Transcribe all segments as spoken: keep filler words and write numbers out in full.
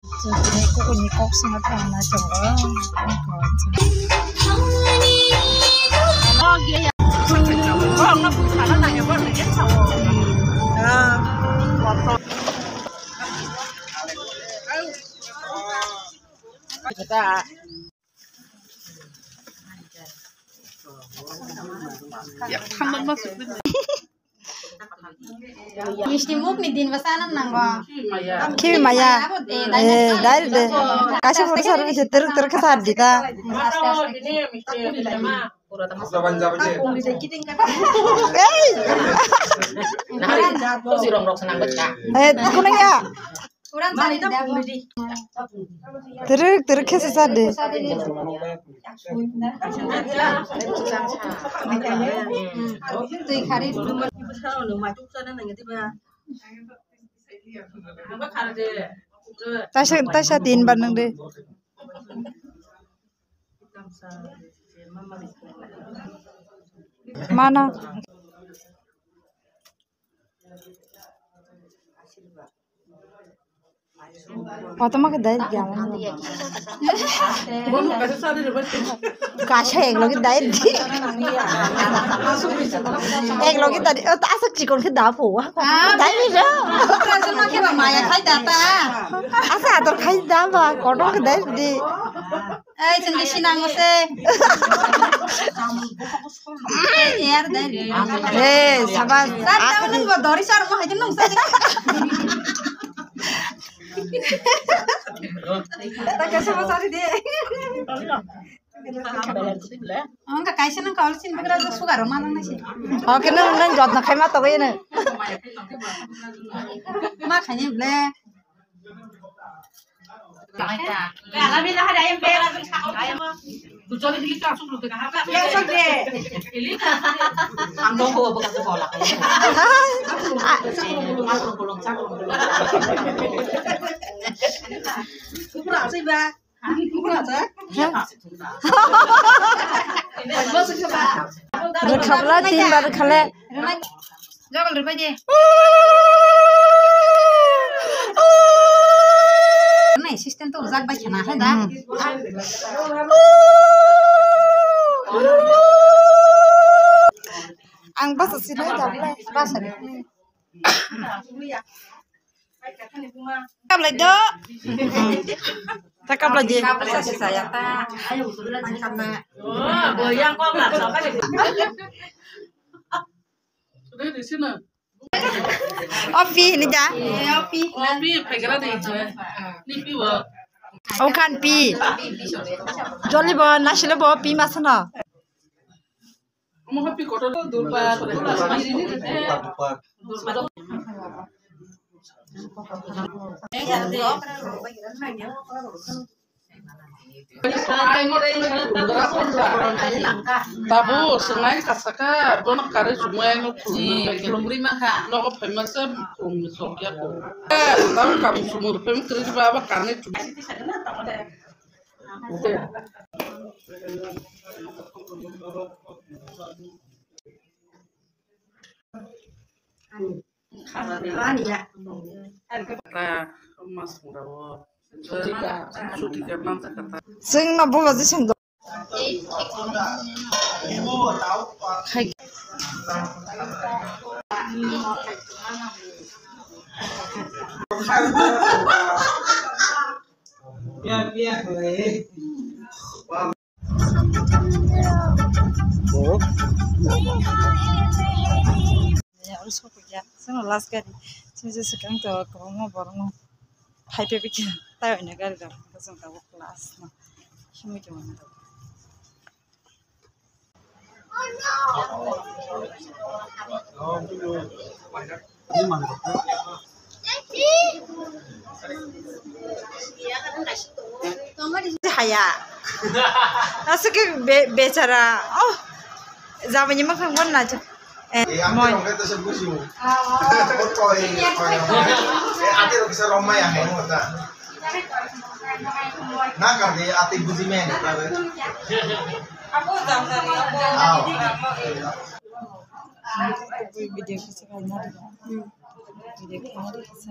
Chwng tini kukuini kok swngo thangna tongo. Misti mukni din ba sana nango. Khibi maya. Eh, dai de. Kaisa photo sar se teruk teruk khe sar di ta. Ei. Eh, kunang ya. Teruk teruk khe sar di. Taisa taisa tin bar nang de. Mana. Koto ma khe dai di amo. Kaisa ek logi dai di. Ek logi dai di. O ta aswk chikon khe da pho. Dai di ro. Maya khai da ta. Asa ator khai da ba. Kotor khe dai di. Ei, chwng de sinango se. Ei, yar de. Hey, sabas. Sar ta uno bo dori sar mo hai nung sa. Ta kaisa mo sari de. Ang ka kaisa nang kaul sin bagra sugar ma nang nasi. Okay, nang nang jot na khai ma to gaya na. Ma khai ni ble. Rwkhabla tin bar khale. Jogol rwbai de. Nai system to jak bai khana hai da. Ang basa sinai da. Basa. Kaplai do. Ta kaplai di. Kaplai sa saya ta. Opi ni da. Opi phaigra de. Ni pi bo. O khan pi. Joli bo nasile bo pi masana. Tabu swngnai kasaka bono kare sumai no khulumri mangkha. Nogo phaima se khulumni sokya ko. Tabu kabu sumur phaima kwrwi ba aba kare. Chwng no bubaji song. Ya, oro sokya, chwngno last gari, chwng je swkang to kwbangma borokno phai phai bikhe tai oina gari rok, chwng tabuk last no himwi tongo. Haya. Aswk khe be-, bechara. Oh. Jamani makhang bon na. Eh, moi. Na kar de ati buji me ne kar. Video kisa kaya na. Video kaya na kisa.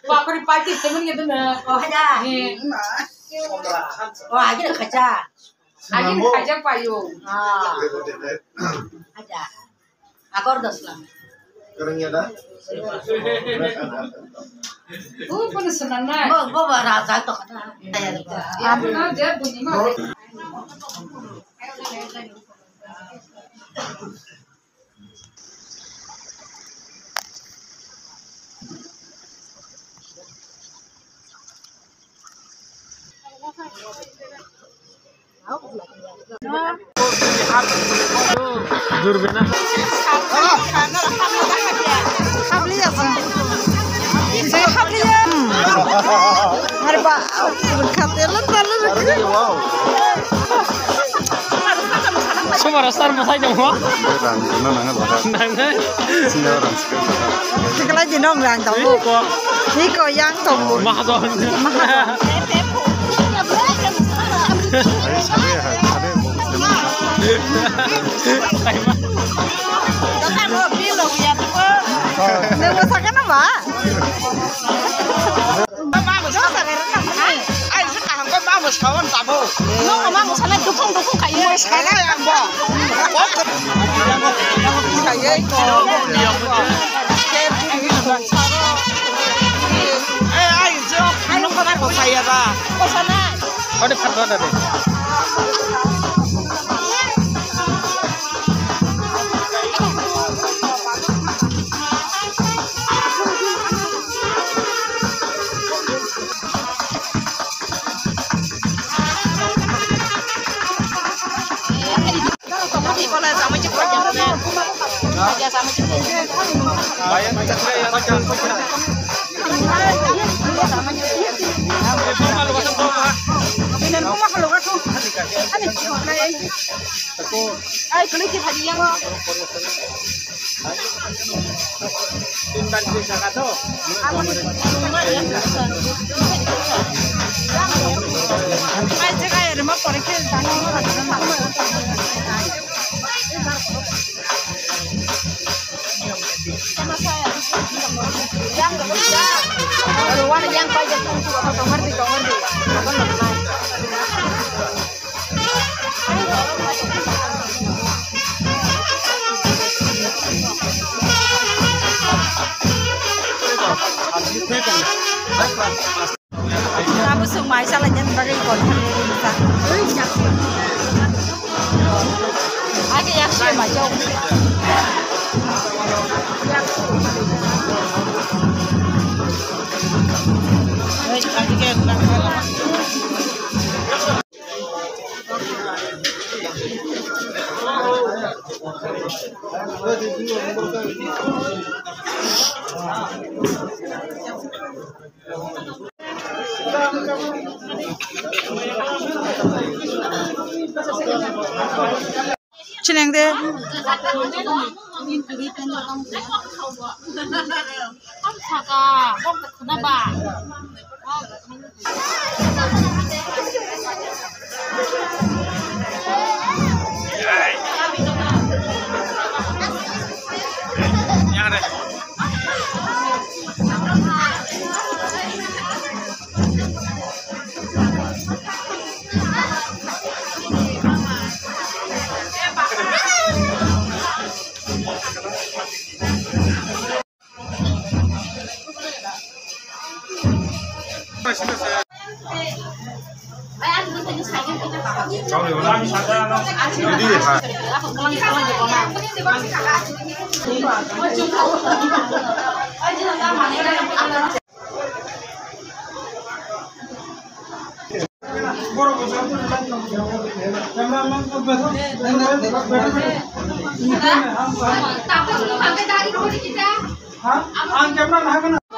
Bakri pati temen gitu na. Oh, ada. Eh. Oh, ada kaca. Agi ni khaijak paio. Ah. Aja. Agor dos lang. Kerengnya dah. Oh, pun senang na. Bo, bo, bo, raja to kata. Apa na dia bunyi mah. Habliya sa. Habliya. Are ba, khatela tala. Sumara star masai dong ho. Rang na nang ba. Nang na. Singa rang sikha. Tiklai di nong rang tong. Iko. Iko yang tong. Mahajon. Mahajon. Hai, sabe, hai, sabe. Nang sakana ba? Mamo sawan tamo. Nung mamo sana dukung dukung kayo. Sana yang bo. Kayo ko. Eh, ai jo. Nung ko ko saya ba. Ko sana. Ode phat ode. Ai, kali ki phadi yang. Tabuk swk mai chalainani bagwi kon. Ake yak se mai chau. Chineng de. Saka, kok khna ba.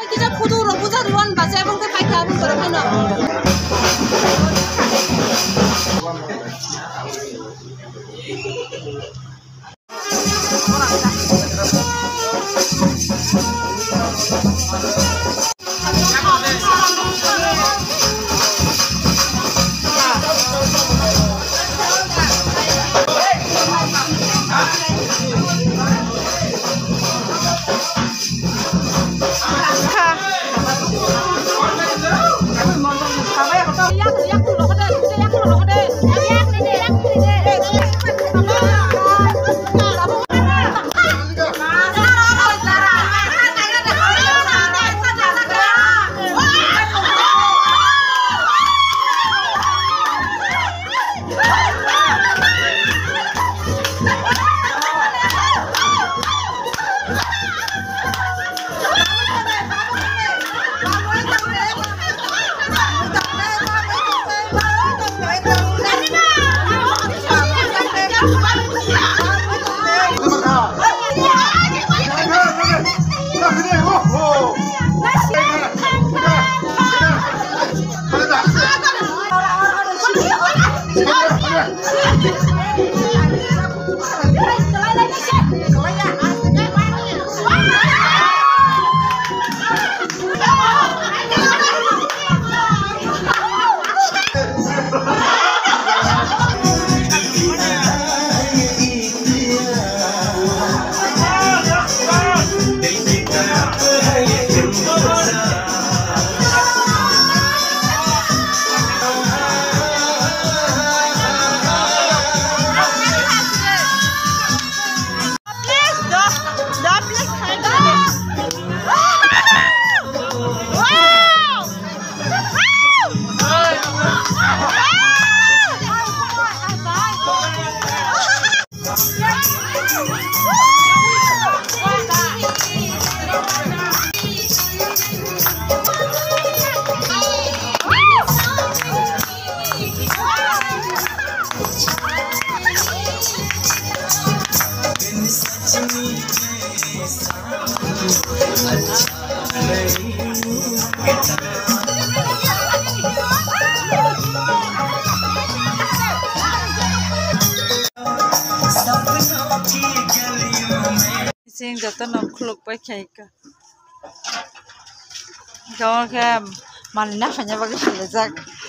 Kisa khudu rok buja ruan basa ebong tei paikha Sing joto no khuluk pai khaika. Hinkhe manwi naphanya bagwi silaijak.